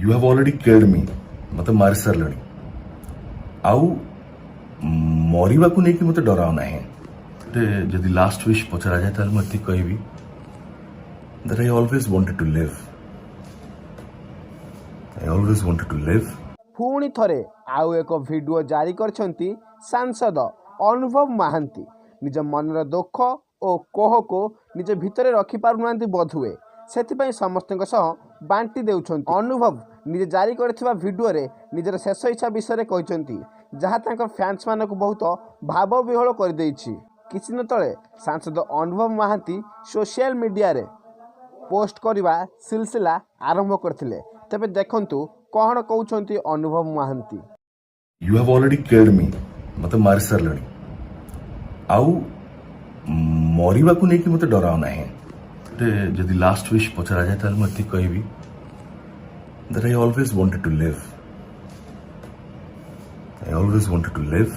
You have already killed me. ମୋତେ ମାରି ସାରିଲଣି, ଆଉ ମରିବାକୁ ନେଇକି ମୋତେ ଡରାଅ ନାହିଁ। ମୋତେ ଯଦି ଲାଷ୍ଟ ୱିଶ୍ ପଚରାଯାଏ, ତାହେଲେ ମୁଁ ଏତିକି କହିବି that I always wanted to live. I always wanted to live. ପୁଣି ଥରେ ଆଉ ଏକ ଭିଡ଼ିଓ ଜାରି କରିଛନ୍ତି ସାଂସଦ ଅନୁଭବ ମହାନ୍ତି। ନିଜ ମନର ଦୁଃଖ ଓ କୋହକୁ ନିଜ ଭିତରେ ରଖିପାରୁନାହାନ୍ତି ବୋଧହୁଏ, ସେଥିପାଇଁ ସମସ୍ତଙ୍କ ସହ ବାଣ୍ଟି ଦେଉଛନ୍ତି। ଅନୁଭବ ନିଜେ ଜାରି କରିଥିବା ଭିଡ଼ିଓରେ ନିଜର ଶେଷ ଇଚ୍ଛା ବିଷୟରେ କହିଛନ୍ତି, ଯାହା ତାଙ୍କ ଫ୍ୟାନ୍ସମାନଙ୍କୁ ବହୁତ ଭାବବିହ୍ୱଳ କରିଦେଇଛି। କିଛି ଦିନ ତଳେ ସାଂସଦ ଅନୁଭବ ମହାନ୍ତି ସୋସିଆଲ ମିଡ଼ିଆରେ ପୋଷ୍ଟ କରିବା ସିଲସିଲା ଆରମ୍ଭ କରିଥିଲେ। ତେବେ ଦେଖନ୍ତୁ କ'ଣ କହୁଛନ୍ତି Anubhav Mohanty. You have already killed me. ମୋତେ ମାରି ସାରିଲଣି, ଆଉ ମରିବାକୁ ନେଇକି ମୋତେ ଡରାଅ ନାହିଁ। ମୋତେ ଯଦି ଲାଷ୍ଟ ୱିଶ୍ ପଚରାଯାଏ, ତାହେଲେ ମୁଁ ଏତିକି କହିବି that I always wanted to live. I always wanted to live.